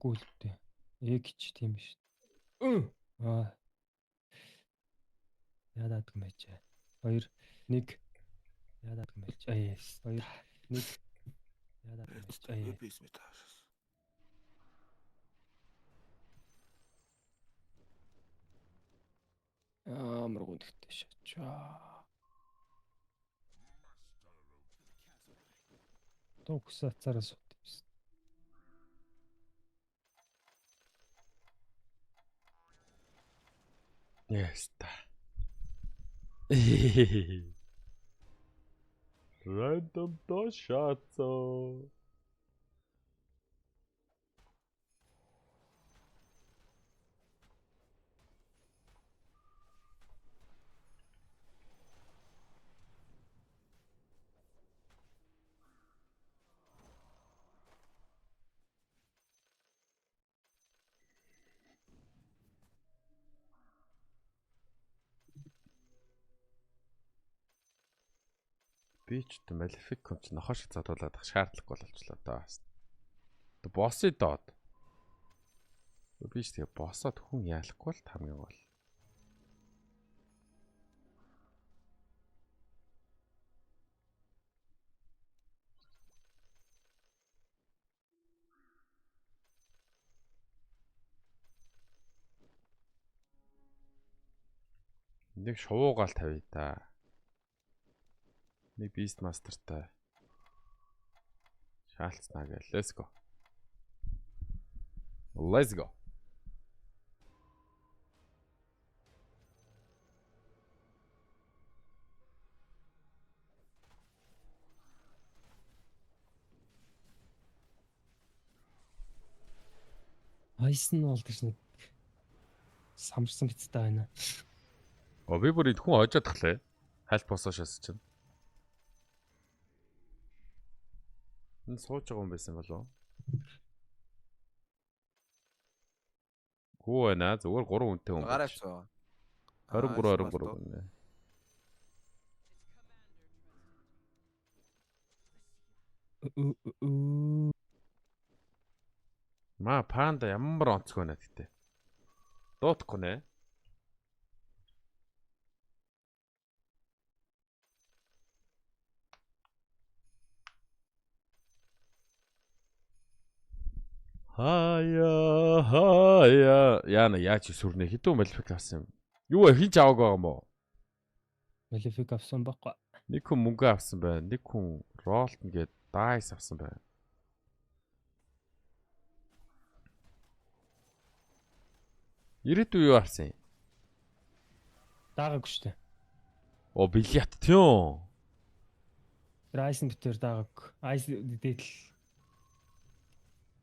Үгүй л дээ. Эг ч тийм биш. Аа. Яагаад юм бэ? 2 1 Яагаад юм бэ? Аа. 2 1 Яагаад юм бэ? Бис мэт таашаас. Амар гүндэгтэй шачаа. Төгс ацаараа сууд юмсан. Yes та. Random дошацо. Би ч одоо Malefic ч нохоо шиг задуулаад ах шаардлагагүй болчихлоо доо. Одоо боссы доод. Би ч тэгээ боссод хүн яалахгүй л хамгийн гол. Нэг шувуугаал тавья та. Нэг Beast Master-тай шаалцнаа гээл. Let's go. Let's go. Айсан бол гэж нэг самарсан бицтэй байна. О би бүр хүн хожоод тахлаа. Хальт босоо шас чинь. Энэ сууж байгаа юм байсан болов уу? Гүү байна. Зүгээр 3 хүнтэй хүн. Гараач уу. 23 23 гэнэ. Ма панда ямар онцгой байна гэтээ. Дуутахгүй нэ. Хаяа хаяа яана яаж сүрнэ хэдэн Malefic авсан юм. Юу вэ хин ч аваагүй байгаа юм уу? Malefic авсан байхгүй. Нэг хүн мөнгө авсан байна. Нэг хүн Ролтон гээд Dice авсан байна. Ирээдүй юу авсан юм? Даагаагүй шүү дээ. О бильярд тийм. Тэр Айсан битээр даагаагүй. Айс дээдл.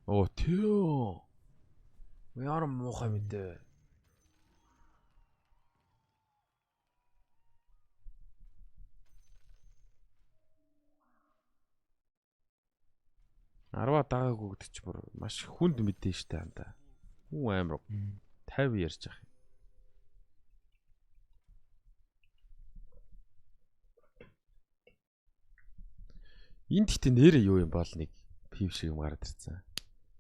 О тийм. Ямар муухай мэдээ. Арва дагаагүй гэдэг чи бүр маш хүнд мэдээ штэ анда. Хүн амар 50 ярьж байгаа юм. Энд гэхдээ нэрээ юу юм бол нэг пив шиг юм гараад ирсэн.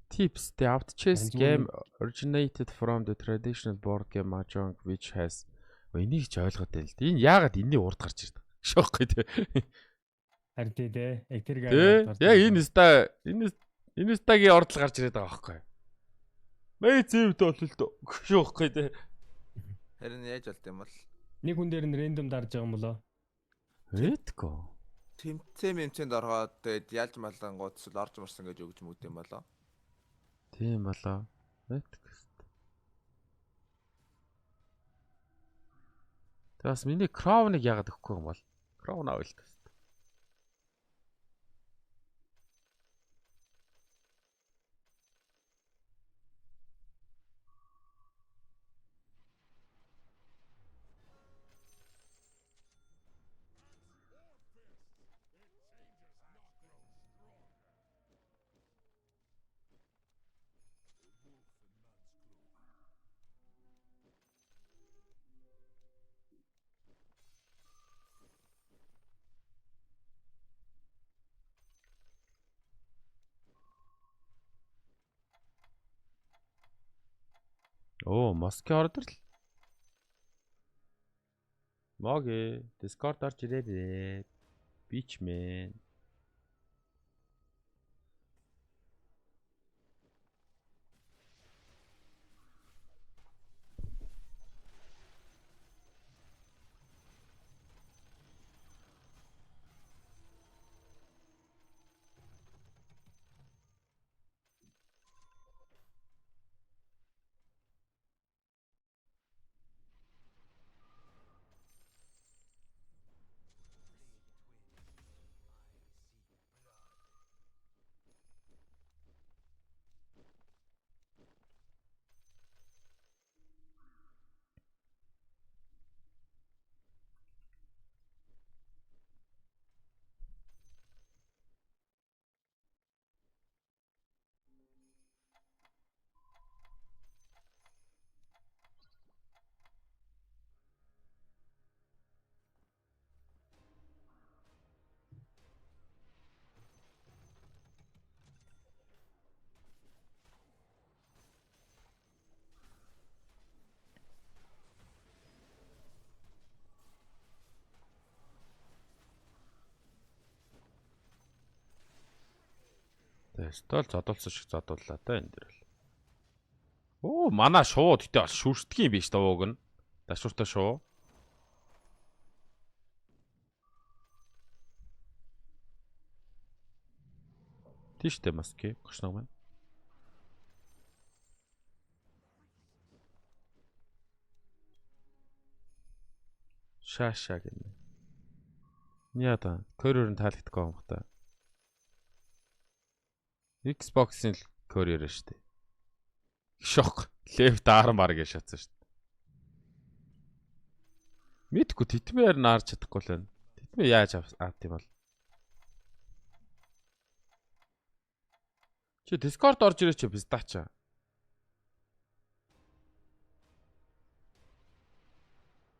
Tips: The out chess game originated from the traditional board game mahjong which has энийг ч ойлгоод байна л да. Энэ яагаад энэний урд гарч ирдэг? Шоохгүй тий. Харин тий дээ. Яг тэр гараад. Яг энэ ста энэ стагийн ордол гарч ирээд байгаа байхгүй. Мэй зэвд болол шоохгүй тий. Харин яаж болд юм бол? Нэг хүн дээр нь рандом дарж байгаа юм болоо? Мэдгүй. Тэмцээн мэмцээнд ороход тэгээд ялж малангууд эсвэл орж марсан гэж өгж мүгд юм болоо. Тийм болоо. Мэдгүй. Тэг бас миний Crown-ыг яагаад өгөхгүй юм бол? Crown авъя л та. Оо, Моски ороод ирлээ. Моги, Discord орж ирээрээ. Бичмэн. Тэстол зодуулсан шиг зодууллаа та энэ дэр бол. Оо, манай шуу гэтээ бас шүртгий юм биш та ууг нь. Дашууртай шуу. Тийштэй маски гошног маань. Шаашаа гэнэ. Яа та, courier нь таалагдахгүй юм бах та. Xbox-ын л courier шүү дээ. Шок. Left arm bar гэж шатсан шүү дээ. Мэдгүй тэтмээр наарч чадахгүй л байна. Тэтмээ яаж авт юм бол. Чи Discord орж ирээч пистача.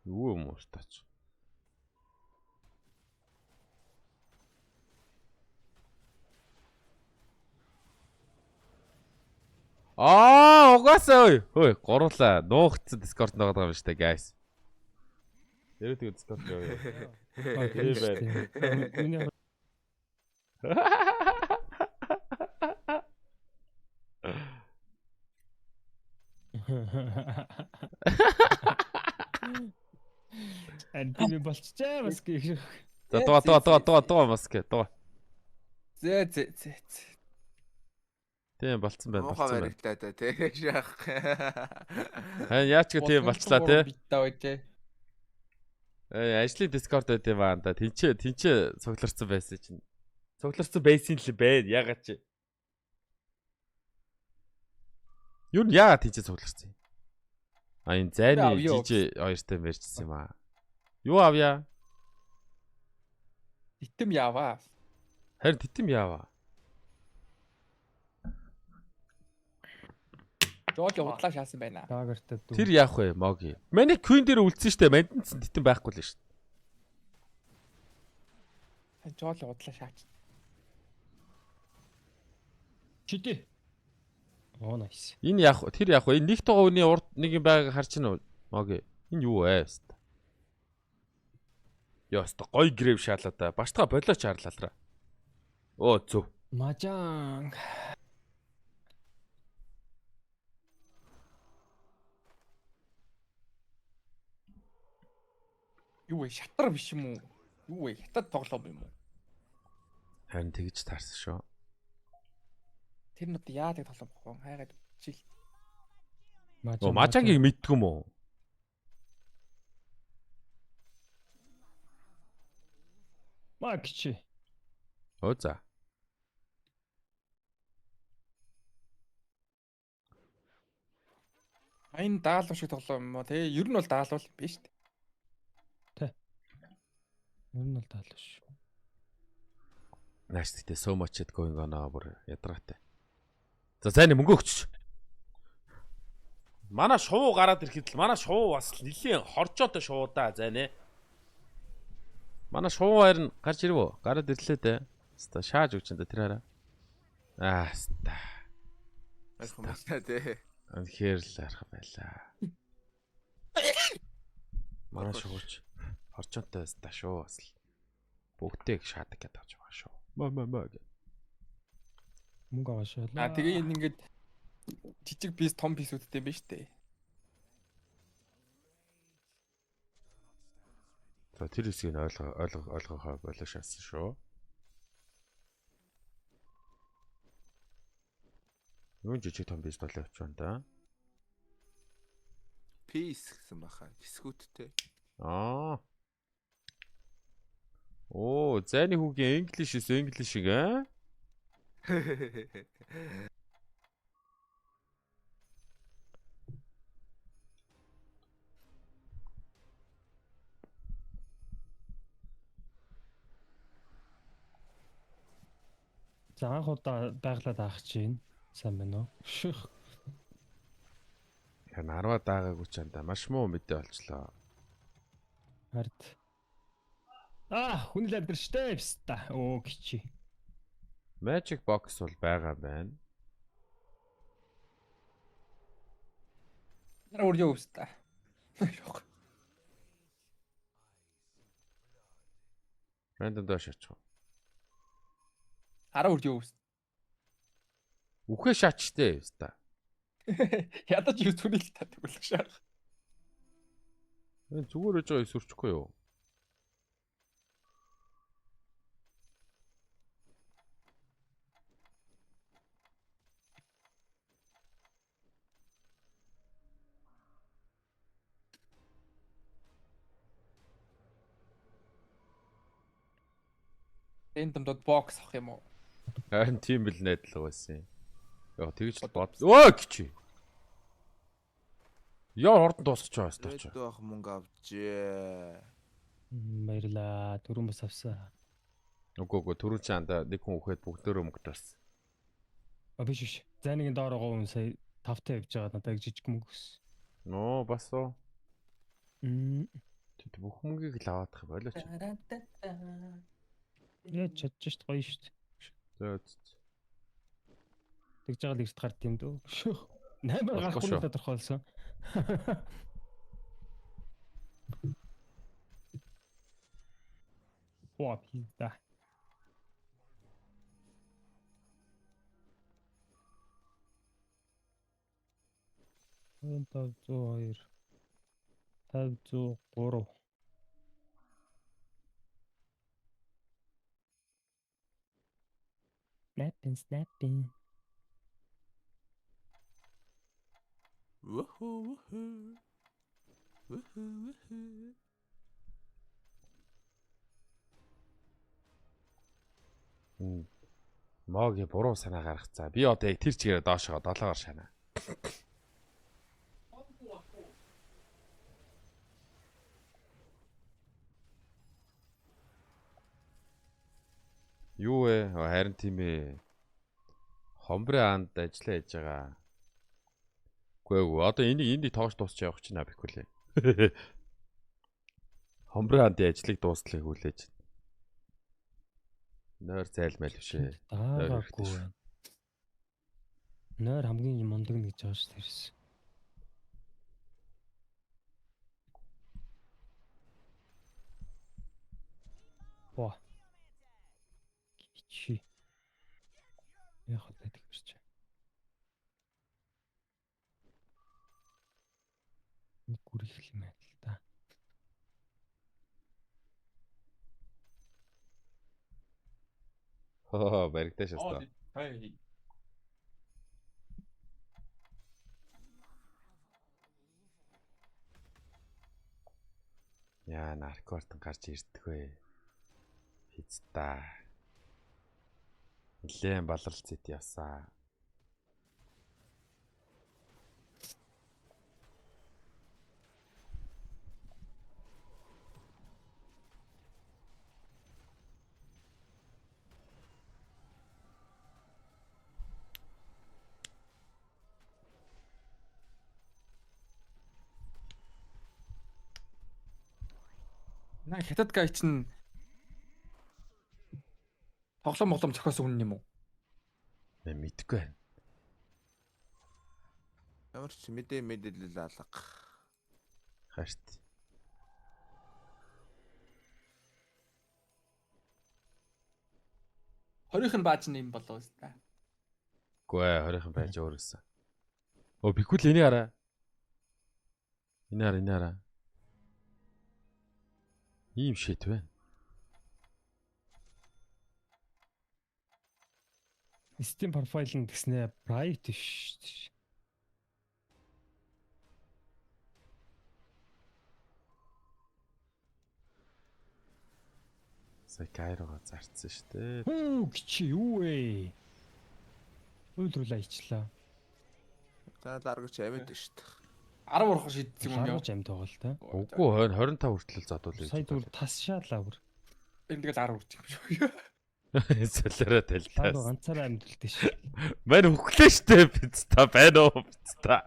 Юу юм уу стач. Аа, угаасаа ой. Хөөе, гурлаа. Нуугдсан Discord наагаад байгаа юм шүү дээ, guys. Яриад тэгээ Discord яваа. Тийм байна. Миний Ан тийм болчихжээ маски. За дуа дуа дуа дуа дуа маски дуа. Зэ зэ зэ. Тийм болцсон байна, Муухай болцсон байна. баригдлаа да тий. Шаах. Харин яач гэ тийм болчлаа тий. Битаа байжээ. Э ажлын Discord байт юм аа да. Тинчээ тинчээ цугларсан байсан чинь. Цугларсан байсан л байна. Ягаад чи? Юу н яагаад тинчээ цугларсан юм? А энэ зайны Юу жижи хоёртой мэрчсэн юм аа. Юу авъя? Итэм яваа. Харин титэм яава. Жол удлаа шаасан байна. Дагертай дүү. Тэр яах вэ? Моги. Манай Queen дээр үлдсэн штэ. Мандинцэн титэм байхгүй л штэ. Жол удлаа шаач. Чити. Оо nice. Энэ яах вэ? Тэр яах вэ? Энэ нэг тугаа үний урд нэг юм байгааг харж байна уу? Моги. Энэ юу вэ? Яа, өстө гой грэв шаалаа да. Баштгаа болооч харлаа. Оо зөв. Мажан. Юу вэ? Шатар биш юм уу? Юу вэ? Хятад тоглоом юм уу? Харин тэгж таарсан шүү. Тэр нь одоо яадаг тоглоом бохоо? Хайгаад чил. Оо мажангийг мэддэг юм уу? Магчи. Оо за. А энэ даалуу шиг тоглоом юм уу? Тэ ер нь бол даалуул юм биш үү? Ер нь бол даалуу шүү. Нааш тэгтээ so much it going on аа бүр ядаргаатай. За зайны мөнгө өгч. Манай шувуу гараад ирэхэд л манай шувуу бас нэлийн хоржоотой шувуу да зайнэ. Манай шувуу харин гарч ирв үү? Гараад ирлээ дээ. Хаста шааж өгч энэ тэр хараа. Аа хаста. Маш хүмүүс тий. Үнэхээр л арга байлаа. Манай шугууч орчонтой байсдаа шүү бас л. Бүгдийг шаадаг гэдэг авч байгаа шүү. Мө мө мө гэх. Мөнгө аваа шээ. Аа тэгээ энэ ингээд жижиг пис том писүүдтэй юм байна шүү дээ. За тэр хэсгийг нь ойлгоо ойлгох ойлгохоо болоо шаасан шүү. Юун жижиг том бис болоо явчихсан да. Peace гэсэн баха. Хэсгүүдтэй. Аа. Оо, зайны хүүгийн English is English шиг аа? За анх удаа байглаад аах чинь. Сайн байна уу? Ших. Харин 10-аа даагаагүй ч андаа маш муу мэдээ олчлоо. Хард. Аа, хүн л амьдр штэ пста. Оо гिचи. Magic box бол байгаа байна. Нар өөр юу өвсдэ. Явах. Random доош очих. Араа өөр юу өвсдэ. Үхээ шаачтэй өста. Ядаж юу зүрийг л татдаг л шаах. Энэ зүгээр өж байгаа өсөрчихгүй юу? Энэ дамдод бокс авах юм уу? Харин тийм бил найдлага байсан юм. Яа тэгж л бод. Өө гिचи. Яа ордон дуусчих байгаа өстой чи. Рэд бах мөнгө авчээ. Баярлаа. Түрүүн бас авсан. Үгүй үгүй түрүү чи андаа нэг хүн үхээд бүгдөө мөнгө таарсан. А биш биш. Зайныгийн доор байгаа хүн сая тавтай явж байгаа надад жижиг мөнгө өгсөн. Ноо бас уу. Мм. Тэд бүх мөнгийг л аваадах болооч. Яаж чадчих шт гоё шт. За Тэгж байгаа л эрт гард юм дөө. Шөх. 8-аар Болохгүй гарахгүй шүү. нь тодорхойлсон. Хоо пизда. Хоёр тав 102 5 103. Snapping, snapping. Вөхөө вөхөө. Вөхөө вөхөө. Моги буруу санаа гаргацаа. Би одоо яг тэр чигээрээ доошоо долоогоор шана. Юу вэ? Харин тийм ээ. Хомбре анд ажиллаа хийж байгаа. Үгүй ээ. Одоо энийг энийг тоогш дуусч явах чинь бихгүй лээ. Хомбре андын ажлыг дуустлыг хүлээж. Нойр зайлмал биш ээ. Даагаагүй шүү. байна. Нойр хамгийн мундаг нь гэж байгаа шүү дээ. Тэрс. Во. Чи. Яг л байдаг гэж. Нэг гүрэх юм байна л да. Хоо, баригдаа шастаа. Хей. Яа, наркортон гарч ирдэг вэ? Хизтаа. Нилээн баларл зэт явсаа. На хятад гай чинь тоглоом моглоом зохиосон хүн юм уу? Мэ мэдгүй байна. Ямар ч мэдээ мэдээлэл алга. Харт. Хорийнх нь бааж нь юм болов уу та. Үгүй ээ, 20-ын байж өөр гэсэн. Өө бикүүл энийг хараа. Энэ хараа, энэ хараа. Ийм шит байна. Steam profile нь тэгснэ private биш. Сая Кайрого зарцсан шүү дээ. Хүү чи юу вэ? Үйлрүүлээ ичлээ. За ларгач амьд шүү дээ. 10 урах шийдсэн юм юу? Ларгач амьд байгаа л та. Үгүй 25 хүртэл задуул. Сая зүгээр тасшаалаа бүр. Энэ тэгэл 10 хүрчих юм шүү. Солиороо Ларга талдаа. ганцаараа амьд үлдээ шүү. Мань хөглөө штэ биз та байна уу биз та.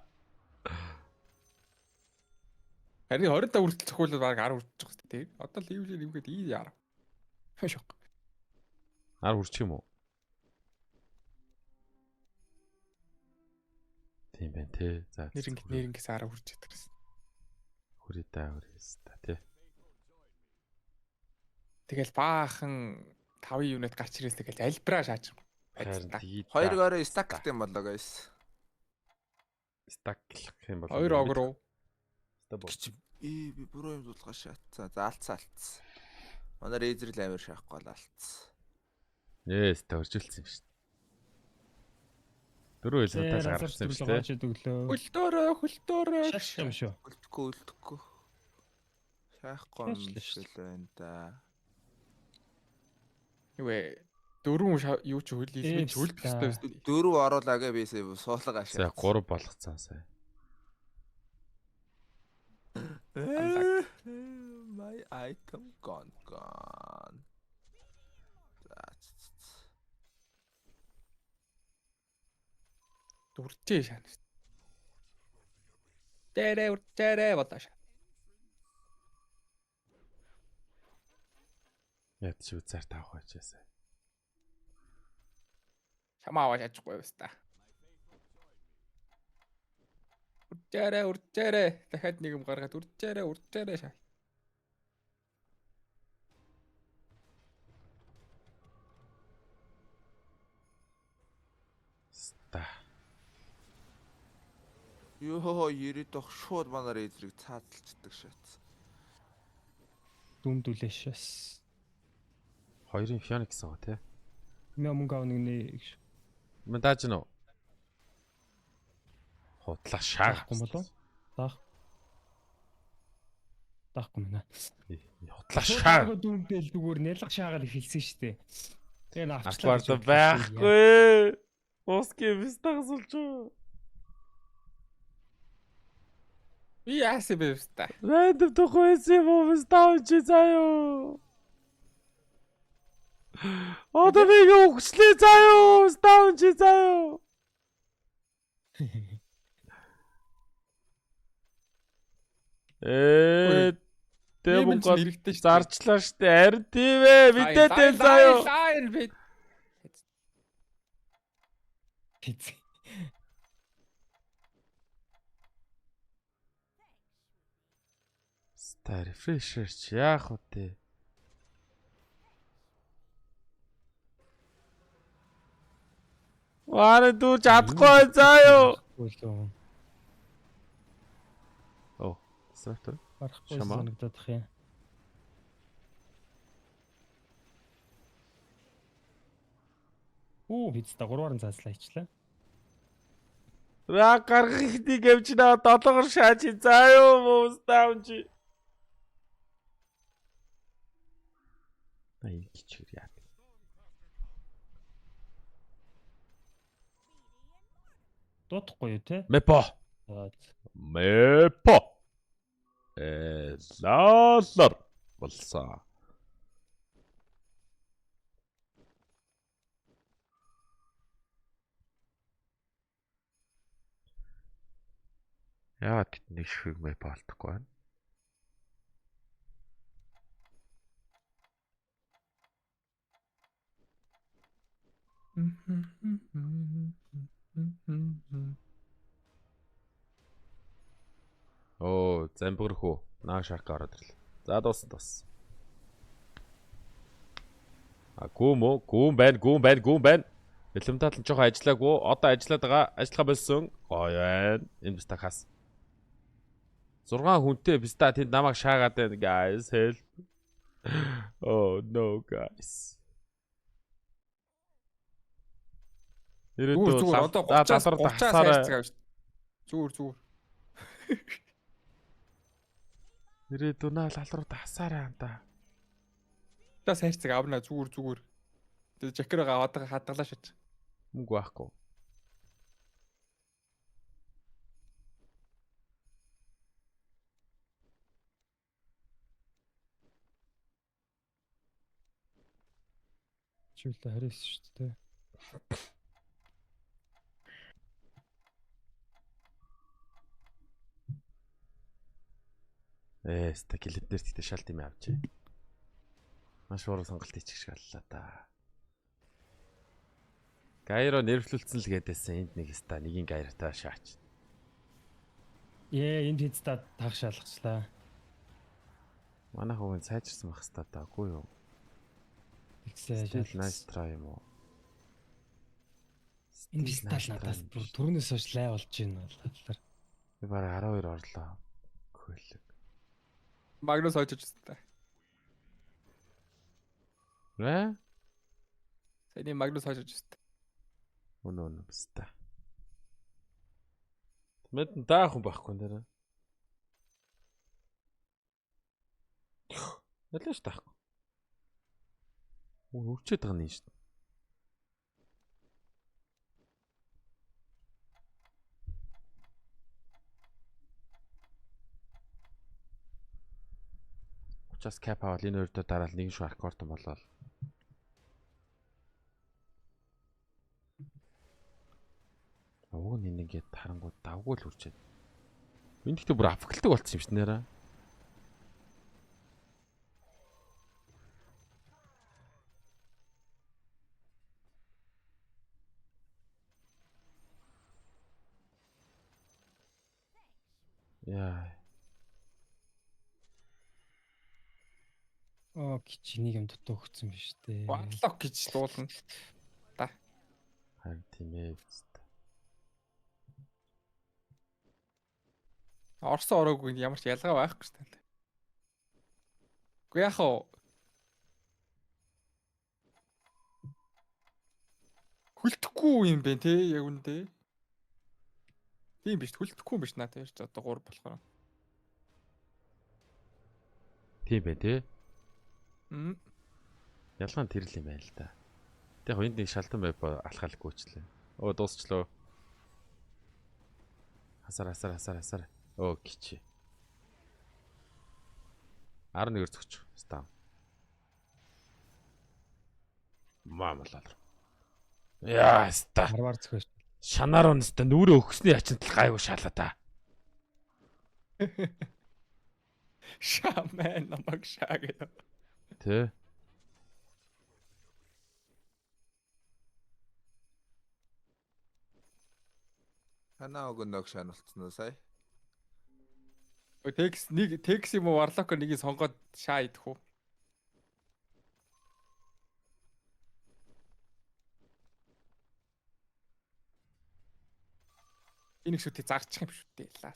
Харин 25 хүртэл цохиулаад баг 10 хүрчих хэвчээ тий. Одоо л ивлээ нэмгээд ий 10. Шок. 10 хүрчих юм уу? Тийм байна те. За. Нэр ингэ нэр ингээс 10 хүрч чаддаг гэсэн. Хүрээ да хүрээс та те. Тэгэл баахан 5 юунит гарч ирээс тэгэл альбраа шааж. Харин тгий. Хоёр гороо стак юм болоо guys. Стаклах юм бол. Хоёр огруу. Гэж би буруу юм дуулгаа шатсан. За алдсан алдсан. Манай Razer л амар шаахгүй л алдсан. Нээс та өржүүлсэн юм шүү. Дөрөв хэл хатаас гаргасан юм шүү те. Гоож өглөө. Хөлтөөрөө хөлтөөрөө. Шаш юм шүү. Үлдэхгүй үлдэхгүй. Шаахгүй юм Шаашлаа шиг л байна да. Юу вэ? Дөрвөн юу ч хөл илмэн ч хөлдөх ёстой биз дээ. Дөрөв оруулаа гэ би сая суулгаа За шаа. 3 болгоцсон сая. My item gone gone. За, ц, ц, ц. Дүрчээ шаана. Дээрээ үрчээрээ бодоо шаа. Яд чи үзээр тавах байжээ сая. Чамаа аваа шаажгүй байс та. Үрчээрээ үрчээрээ дахиад нэг юм гаргаад үрчээрээ үрчээрээ шаа. Ста. Йоо, 90 дох шууд манай Razer-ыг цаазалчдаг шат. Дүмдүүлээ шээс. Хоёрын Phoenix байгаа те. Мя мөнгө авах нэг нэ. Мэн дааж гинөө. Хутлаа шаах. Даахгүй болов? Даах. Даахгүй мэнэ. Хутлаа шаах. Дүмдэл зүгээр нялга шаагаар эхэлсэн шүү дээ. Тэгээ н авчлаа. Авчлаа байхгүй. Уски бистагсалж. Би яасан бэ биш та. Рандом тухайсан юм уу бистав чи заяо. Одоо би өгчлээ заяо, бистав чи заяо. Э Ийм Тэм ч хэрэгтэй шүү дээ. зарчлаа штэ. Харин тийм ээ. Мэдээд байл заяо. Лайн би. Хэцүү. Ста refresher чи яах вэ те? Вара дүү чадахгүй заяо. Үлээ. Оо, disruptor. Барахгүй Шамаа. санагдаад ах юм. Оо биз та гурваар нь зааслаа ичлээ. Ра гаргах ихнийг авчнаа долоогор шааж заяо мууста чи. Ай кичэр яа. Дуудахгүй юу те? Мепо. За, Мепо. Э лалар болсон. Яагаад тэд нэг ширхэг мепо алдахгүй байна? Оо, замбгар хүү. Наа шарк ороод ирлээ. За дууссан дууссан. А гүм үү? Гүм байна, гүм байна, гүм байна. Элементал нь жоохон ажиллаагүй. Одоо ажиллаад байгаа. Ажиллагаа болсон. Гоё байна. Энэ биста хас. 6 хүнтэй биста тэнд намайг шаагаад байна guys. Help. Oh no guys. Зүгээр зүгээр одоо 30-аас 30-аас хайрцаг авч. Зүгээр зүгээр. Ирээдүйн наа лал руу дасаарай юм да. 30-аас хайрцаг авна зүгээр зүгээр. Тэгээ жакерага аваад хадгалаа шаач. Мөнгө байхгүй. Чиглэл 29 шүү дээ. Ста клип дээр тэгтээ шалт юм авчээ. Маш буруу сонголт хийчих шиг боллоо та. Гайро нэрвлүүлсэн л гэдээсэн энд нэг ста нэгийн гайртай шаач. Ээ энд хинцта таг шалгачлаа. Манай хүүхэн сайжирсан байх ста та үгүй юу? Тэгсээ Still nice try юм уу? Энэ пистол надаас бүр түрүүнээс хойш лай болж байна бол. Би бараг 12 орлоо. Көлөг. Магнус хойж очсон. Нэ? Саяны Магнус хойж очсон. Үнэ үнэ биста. Мэдэн даах хүн байхгүй нэрэ. Ялаж таахгүй. Өрчөөд байгаа юм шүү дээ. Учраас кап авал энэ өртөө дараал нэгэн шүү аркортон болоод. Уг нь энэ ингээд харангууд давгүй л үрчээд. Энэ гэхдээ бүр афгэлдэг болцсон юм шиг нэрэ. Яа. Оо гэж энийг юм дутуу өгсөн биш үү? Варлок гэж дуулна. Да. Харин тийм ээ. Орсон ороогүй ямар ч ялгаа байхгүй шүү дээ. Уу яах вэ? Хүлдэхгүй юм бэ те яг үндэ. Тийм биш хүлдэхгүй юм биш надад ярьж одоо 3 болохоор. Тийм бэ те. Ялгаа нь тэр л юм байна л да. Тэг яг энд нэг шалтан байв алхаалгүйчлээ. Өө дуусчлоо. Хасар хасар хасар хасар. Өө гिच. 11-ээр зөгч. Стам. Маамлал. Яа ста. Харвар зөхөж. Шанаар унста нүрээ өгсөний ячинтал гайгүй шалаа та. Шамаа намайг шаа гэдэг. Тэ. Танаа өгөнөг шаналцсан уу сая? Текс нэг текс юм уу Варлок нэгийг сонгоод шаа идэх үү? Энэ их сүтээ зарчих юм шүү дээ лаа.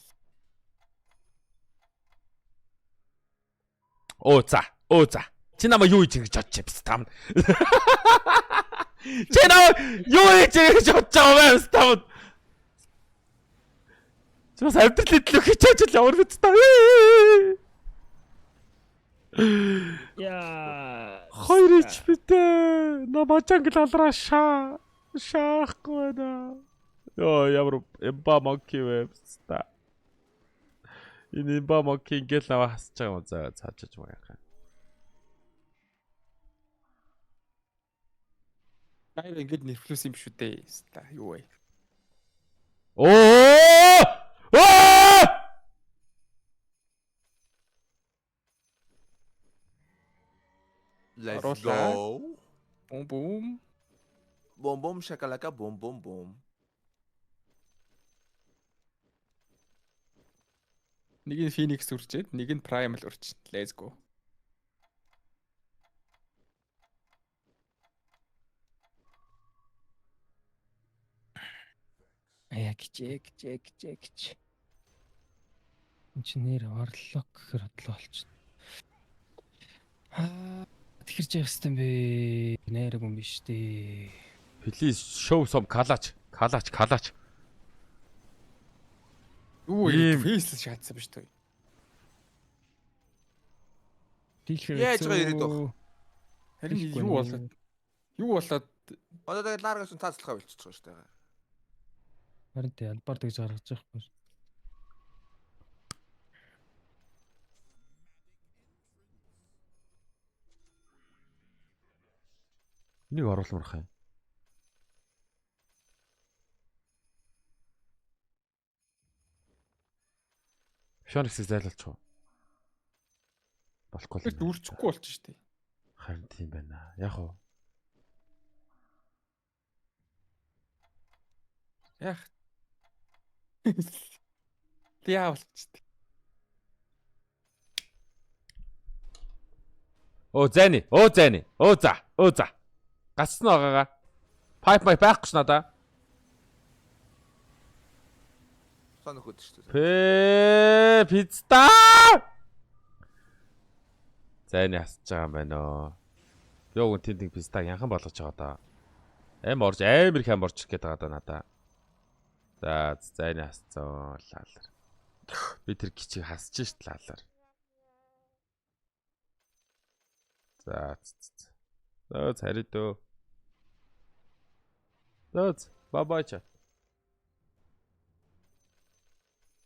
Оо за. Оо за. Чи намайг юу хийж ингэж бодчих юм там. Чи намайг юу хийж ингэж бодож байгаа юм там. Чи бас амьдралын төлөө хичээж л ямар биз та. Яа. 2 HP-тэй. Намаа жангл алраа шаа. Шаахгүй байна. Йоо ямар эмба монки вэ та. Энэ эмба монки ингээл наваа хасаж байгаа юм за цаачаж байгаа. Гайр ингэж нэрфлүүс юм шүү дээ. Ста юу вэ? Оо! Оо! Let's Оруулаа. go. Бум бум. Бом бом шакалака бом бом бом. Нэг нь Phoenix үрчээд, нэг нь Primal үрч. Let's go. Аяа гिच гिच гिच гिच. Энд чинь нэр орлог гэхэр бодлоо болчихно. Аа тэгэрч яах хэвтэй юм бэ? Нэрэг юм биш дээ. Please show some калач. Калач, калач. Юу Ийм. фейслес шаатсан биш үү? Дийлхэр Яаж байгаа ирээд байх? Харин юу болоод юу болоод Одоо тэгээд ларгаас нь таацлахаа болчихж байгаа шүү дээ. Харин тий албаар тэгж гаргаж байгаа юм. Энийг оруулмарх юм. Phoenix-ийг зайлуулчих уу? Болохгүй л. тэр юм байна. үрчихгүй болчих шүү дээ. Харин тийм байна. Яг уу. Яах. Тэг яа болчих. Оо зайны. Оо зайны. Оо за. Оо за. Гацсан байгаагаа. Pipe май байхгүй ш надаа. Сон нөхөд шүү дээ. Пэ пицца. Зайны хасж байгаа юм байна оо. Би уг нь тэнтэн пиццаг янхан болгож байгаа даа. Аим орж амар их аим орж ирэх гээд байгаа даа надаа. За зайны хасцсан лаалар. Би тэр кичийг хасж шít лаалар. За за. За царид дөө. За бай бай чат.